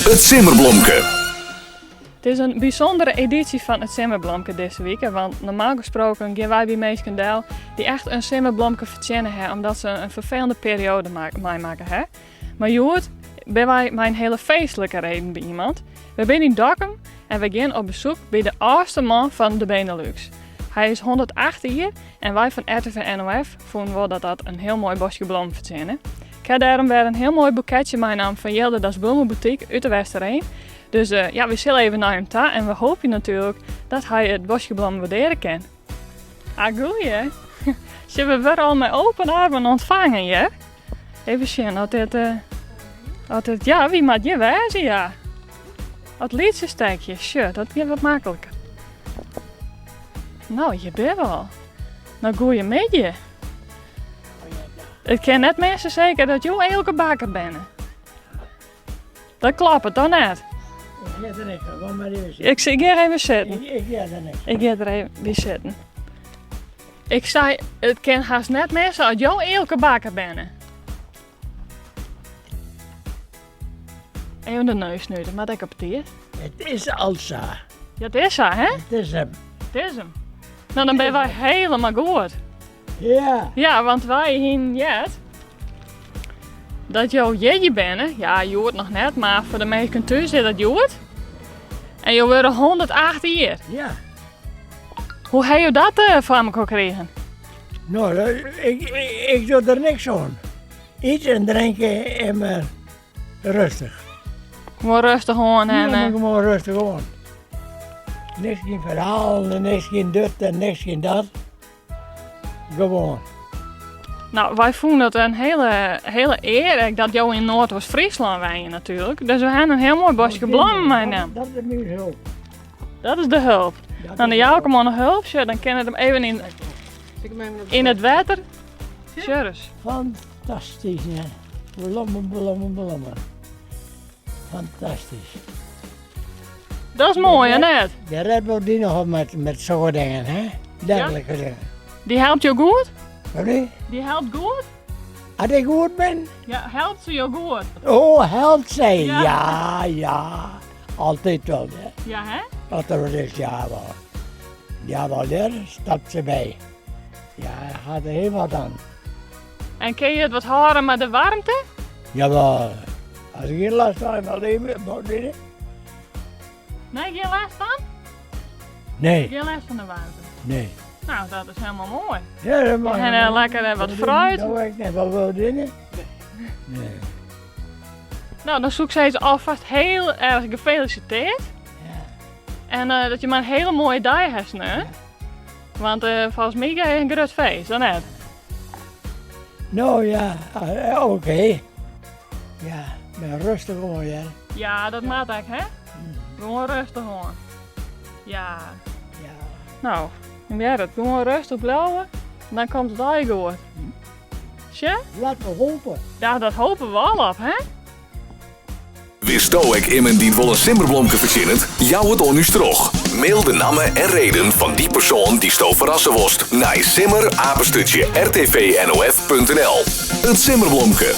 It Simmerblomke. It is in bysûndere edysje fan it Simmerblomke dizze wike, want normaal gesproken gean wy by minsken del dy't echt in simmerblomke fertsjinne ha omdat se in ferfelende perioade meimakke ha. Mar hjoed binne wy mei in hiele feestlike reden by iemand. We binne yn Dokkum en we gean op besoek by de âldste man fan de Benelux. Hy is 108 jier en wy fan RTV NOF fûnen wol dat dat in hiel moai boskje blommen fertsjinne. Ik ha dêrom wer in hiel moai boeketsje meinaam fan Jilderda's Bloemenboutique út de Westereen. Dus eh, ja, we sille even nei him ta en we hoopje natuerlik dat hy it boskje blommen waardearje kin. Ah, goeie. Sille we wurde al mei open armen ontvangen, ja? Even sjen oft dit, uh, oft dit, ja, wy moat hjir wêze, ja. Dat lytse stekje, sjoch, dat giet wat makliker. No, hjir binne we al. No, goeiemiddei. It kin net misse seker dat jo Eelke Bakker binne. Dat kloppet dan net? Ik ga er niks van, maar even zitten. Ik ga even zitten. Ik, ik ga er niks Ik ga er even bij zitten. Ik sei, it kin hast net misse as jo Eelke Bakker binne. Even de neus snuite, moat ek op tiid. It is al sa. Ja, it is sa, hè? It is him. It is him. No, dan binne wy hielendal goed. Ja. Ja, want wy hienen heard dat jo jierdei binne. Ja, hjoed noch net, mar foar de minsken thús is dat hjoed. En jo wurde 108 jier. Ja. Hoe ha jo dat eh, foar mekoar krigen? No, ik, ik, ik doe der niks oan. Ite en drinke en mar rêstich. Gewoan rêstich oan en... Ja, gewoan rêstich oan. Niks gjin ferhalen en niks gjin dit en niks gjin dat. Gewoan. No, wy fûnen it in hiele, hiele ear ek dat jo yn Noardoost-Fryslân wenje natuerlik. Dus we hawwe in hiel moai boskje blommen meinaam. Dat is myn hulp. Dat is de hulp. Dan jou ik him oan de hulp, sjoch, dan kin it him even yn, yn it wetter. Sjoch ris. Fantastysk, hè. Blommen, blommen, blommen. Fantastysk. Dat is moai, hè net? De Redbad die noch met, met sokke dingen, hè? Dergelijke dingen. Dy helpt jo goed? Sorry? Dy helpt goed? As ik goed bin? Ja, helpt se jo goed? Oh, helpt sy? Ja, ja. ja. Altyd wol, hè. Ja, hè? As der wat is, ja wol. Ja wol, dêr stapt se by. Ja, hat der hiel wat oan. En kin je it wat hâlde mei de waarmte? Jawel. As ik gjin lêst fan ha, wat Nee, gjin lêst fan? Nee. Gjin lêst fan de waarmte? Nee. No, dat is hielendal moai. Ja, dat mag. En uh, lekker uh, wat fruit. Dat weet ik net. Wat wil je nee. nee. No, dan soe ik sizze alfêst hiel erch gefelisitearre. Ja. En uh, dat je mar in hiele moaie dei hast nu. Ja. Want uh, folgens my is in grut feest, dan net? No ja, oké. Okay. Ja, mar rêstich oan, ja. Ja, dat moat ek, hè? Gewoan rêstich oan. Ja. Ja. No, ja, dat gewoan rêstich bliuwe, dan komt it allegear goed. Sjoch? Laten we hoopje. Ja, dat hoopje we al op, hè? Witsto ek immen dy't wol in simmerblomke fertsjinnet? Jou it oan ús troch. Mail de namme en reden fan dy persoan dy'tsto ferrasse wolst nei simmer@rtvnof.nl. It simmerblomke.